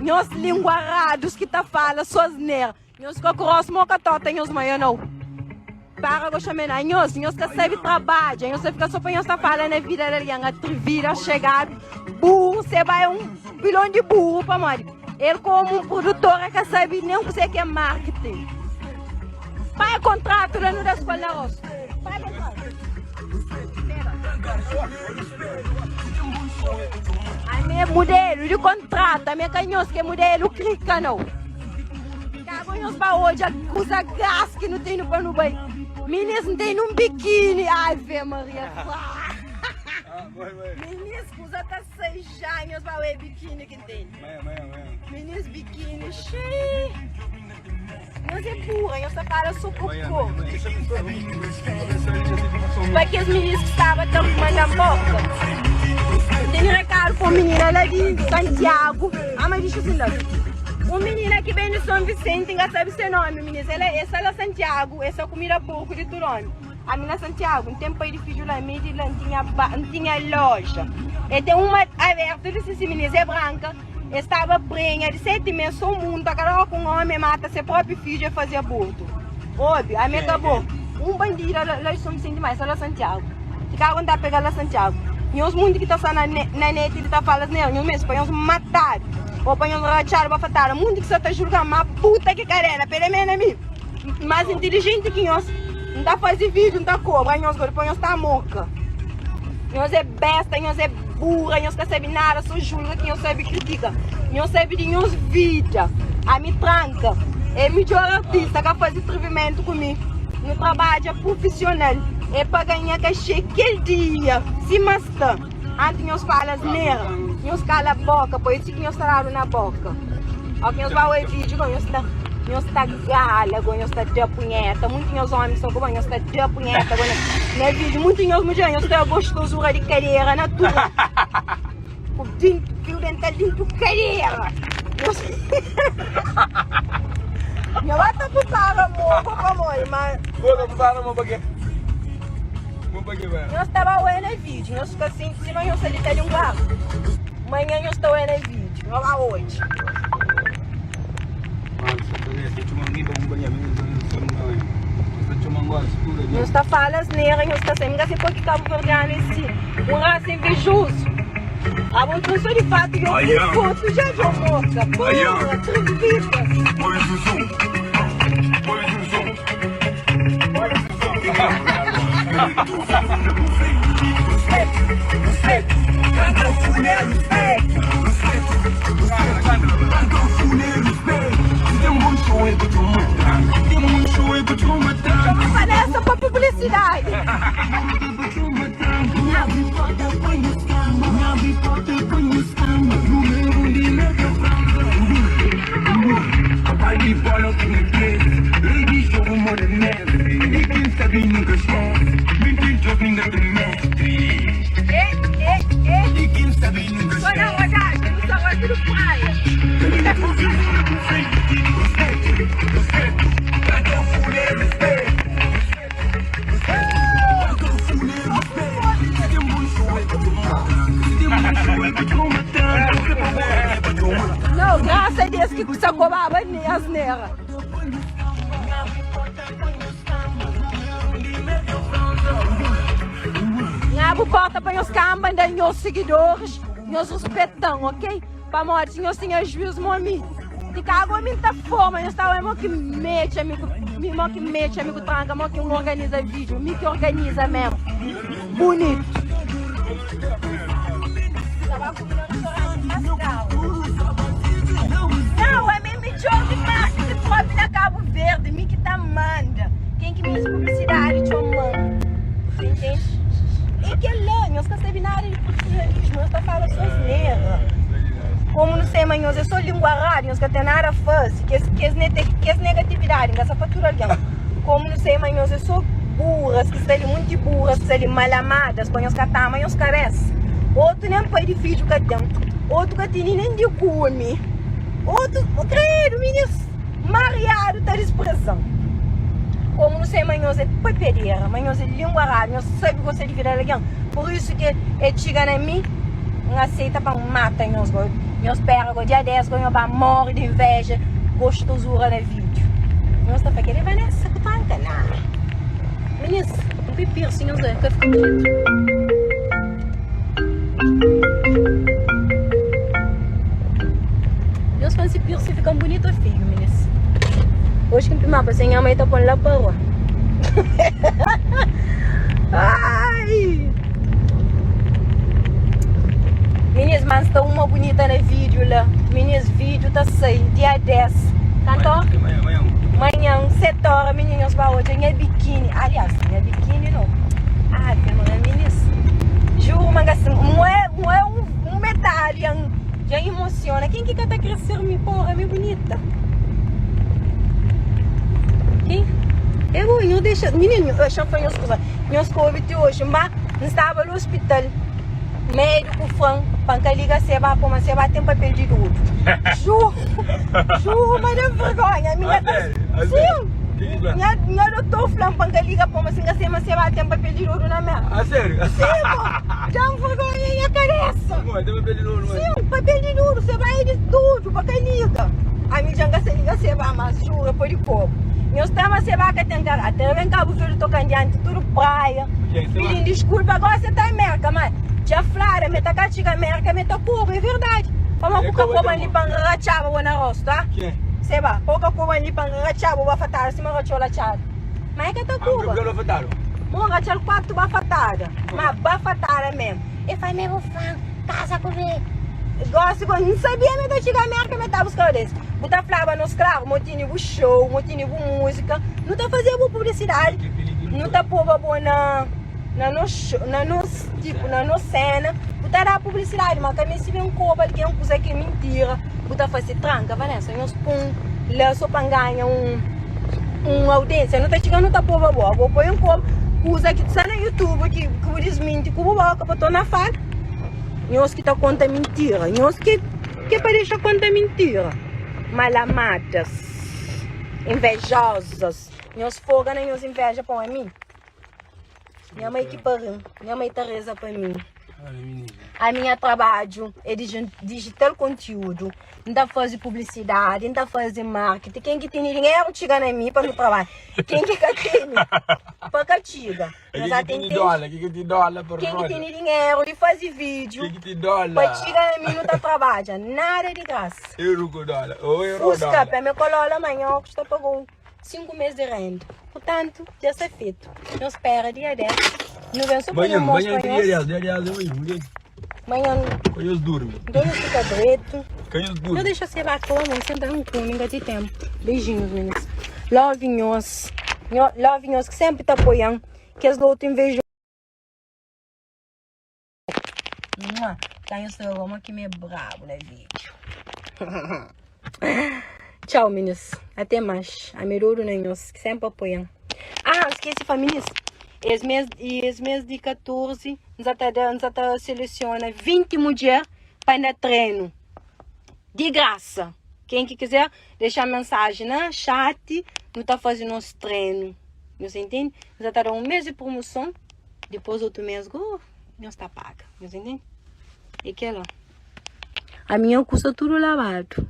Nhos linguaradus ki ta fala so asnera. Nhos ka gross mo ka tota nhos mãe ou não? Para gosta mena nhos, nhos ka sabe trabadja, nhos ta fika só pa nhos ta fala na vida de alguém, atrevida, chegado, burro, cê vai um pilão de burro pamodi ele como um produtor é ka sabe nem o que que é marketing. Pai contrato lá no da escola na rosto. Pai contrato. A minha modelo de contrato, a minha canhos que é modelo crica não. Kago nhos ba odja kuza gas ki nu teni pa nu bai. Minis n teni un bikini. Ave Maria. Minis kuza ta sai já nhos ba oe bikini ki n teni. Minis bikini xii. Nhos é burra, nhos ta fala so kokô. Pa kes minis ki staba ta manda-m boka. N teni rekadu pa un minina la di Santiagu. Ama dixi sin la. Un minina ki ben di Son Visenti, N ka sabe se nomi, minis. Ela e sta la Santiagu, e sta kumida porku di tudu omi. Ami na Santiagu, N ten pai di fidju la, mi di la N tinha ba, N tinha loja. E ten uma abertu li si, si minis é branka. E staba prenha di seti mes so mundu ta kada ku un omi e mata se propi fidju e fazi abortu. Obi, ami e ka bo. Un bandida la di Son Vicente ma e sta la Santiago. Ti kagu nta pega la Santiago. Nhos mundu ki ta sta na na net li ta fala asnera nhos meste pa nhos matadu o pa nhos ratxadu pa fatadu. Mundu ki sta ta julga ma puta ki kadena pele mena mi mas inteligenti ki nhos. Nta fazi video nta kobra nhos go dipos nhos ta moka. Nhos é besta, nhos é burra, nhos ka sabe nada, só julga ki nhos sabe kritika. Nhos sabe di nhos vida. Ami tranka é midjor artista ka faze trivimentu ku mi. Nu trabadja prufisional é pa ganha kaxê kel dia sima sta. Anti nhos fala asnera, nhos kala boka, pa esi ki nhos ta dadu na boka. Ó ki nhos ba oi vídeo go, nhos ta nhos ta gala go, nhos ta da punheta. Munti nhos omi sta ku bo, nhos ta da punheta go na, na vídeo. Munti nhos mudjer, nhos ta gostosura di kadera natural. Ku dintu, fio dental dintu kadera. Nhos Nhos ba ta prepara mo, pamodi ma Bo ta prepara mo pa ke? Mo pa ke ba? Nhos ta ba oi na vídeo, nhos fika sinti sima nhos sta li ta linguar. Manhã nhos ta oi na vídeo, nhos ba oji. Nhos ta fala asnera, nhos ka sabe. N ka sabe poi ki kabuverdianu é si. Un rasa invejozu. Abo nton so di fatu yo ku fotu ja djo moka. Porra, trivida. Txoma Vanessa pa publicidade. Só na rodagem, no salão tudo praia. Não, graças a Deus que sacobaba nem asneira. Nha bu porta pa nhos kamba nda nhos sigidoris nhos ruspetan ok pamodi si nhos tinha juiz mo mi ti kagu mi nta forma nhos ta oia mo ki mecha mi ku mi mo ki mecha mi ku tranka mo ki n organiza video mi ki organiza mesmo bunitu. Não, é mesmo midjor di marketing propi na Cabo Verde, mi ki ta manda. Ken ki meste publicidade txoman. Você entende? E kel-la, nhos ka sabe nada di profissionalismo, nhos ta fala só asnera. Como nu sei ma nhos é só língua rádio, nhos ka ten nada a faze. Kes, kes, nete, kes negatividade, n ka sa pa tudu algen. Como nu sei ma nhos é só burras ki sta li, munti burras ki sta li mal amadas, pa nhos ka ta ama nhos kabesa. Otu nen pai di fidju ka ten, otu ka tene nen di kume. Otu, credo, minis mariadu ta dispreza-m. Komu nu sai ma nhos é papiadera, ma nhos é lingua radu, nhos sabe gosta di vida di algen, pur isu ki e txiga na mi, N aseita pa N mata nhos go. Nhos pera go dia 10 go nho ba morre de inveja gostosura na vídeo. Nhos ta fla kel é Vanessa ku tranka? Nah. Minis, N pui piercing nhos oi, ka fika bunitu. Nhos fla si piercing fika bunitu ou feio, minis? Hoje ki N pui mapa se nha mãe ta pon la pa rua. Ai! Minis, mas sta uma bonita na vídeo la. Minis, vídeo ta sai dia 10. Kanto? Manhã, 7 hora, meninos ba odja nha bikini. Aliás, nha bikini não. Ah, não é minis. Juro, manga assim, não é, não é um, um detalhe, já emociona. Quem que tá crescer me porra, me bonita. Quem? Eu, eu deixa, menino, eu chamo nhos coisa. Nhos coube te hoje, mas não estava no hospital. Médico fã, panca liga se ba, pô, mas se ba tem papel de duro. Juro, juro, mas dá vergonha. Minha tá, sim. Nha, nha doutor fla panca liga, pô, mas se mas se ba tem papel de duro na minha. A sério? Sim, pô. Dá vergonha minha cabeça. Pô, tem papel de duro, Sim, papel de duro, você vai de tudo, pa ka liga. A mi já se liga se ba, mas juro, pode como. Nhos tema se ba ka tem caráter. Vem Cabo Verde tocando diante tudo praia. Pedindo desculpa, agora você tá em América, mas já flara, me tá cá chega América, me tá Cuba, é verdade. Vamos com a ali para rachava na rosto, tá? Você ba, pouca cuba ali para rachava, bafatada, cima rachou la chada. Mas é que tá Cuba. Bom, rachar quatro bafatada, mas bafatada mesmo. E faz mesmo fã, casa comigo. Gosto, não sabia me tá chega América, me tá buscando desse. Botar flava nos claro, motini bu show, motini bu música, não tá fazendo publicidade. Nu ta poba bo na na nos na nos tipo na nos cena bu ta da publicidade ma ka meste ben koba algen kuza ki é mintira bu ta fase tranka Vanessa nhos pun la so pa nganha un un audiência nu ta txiga nu ta poba bo abo poi un koba kuza ki sta na youtube ki ki bu disminti ku bu boka pa torna fala nhos ki ta konta mintira nhos ki ki é pa dexa konta mintira malamadas invejosas. Nhos foga na nhos inveja pa mi. Nha mãe ki parin, nha mãe ta reza pa mi. A minha trabalho é digital conteúdo. N ta faze publicidade, N ta faze marketing. Quem que tem dinheiro txiga na mi pa nu trabalha. Quem que ka tene, pa ka txiga. Quem que tem dólar, quem que tem dólar pa Quem que tem dinheiro de faze vídeo. Quem que tem dólar? Pa txiga na mi nu ta trabalha. Nada de graça. Euro com dólar. Ou euro Fusca, dólar. pa me colola amanhã, o que está pagou. 5 mês de renda. Portanto, dja sta fetu. Nhos spera dia 10. Nu ben so pa Manhã, nho mostra manhã tem dia nhos. 10, dia 10 é manhã, mulher. Manhã, Ka nhos durmi. nton nhos fika dretu. Ka nhos Nho durmi. dexa se ba toa, mon senta un kumi, nka ti tempu. Beijinhos, minis. Love nhos. Nho, love nhos ki sempre ta apoian. Kes lotu invejoso. Mua. Tá nhos ta goma ki mi é brabo na vídeo. Tchau, meninos. Até mais. Amirodo na nhos que sempre apoiam. Ah, esqueci, famílias. Esse mês, esse mês de 14, nós tá, nós tá seleciona 20 mulheres para dar treino. De graça. Quem que quiser deixar mensagem na chat, nós tá fazendo nosso treino. Você entende? Nós tá dando um mês de promoção. Depois outro mês, go, nhos ta paga. Nhos entende? E kela. A minha custa tudo lavado.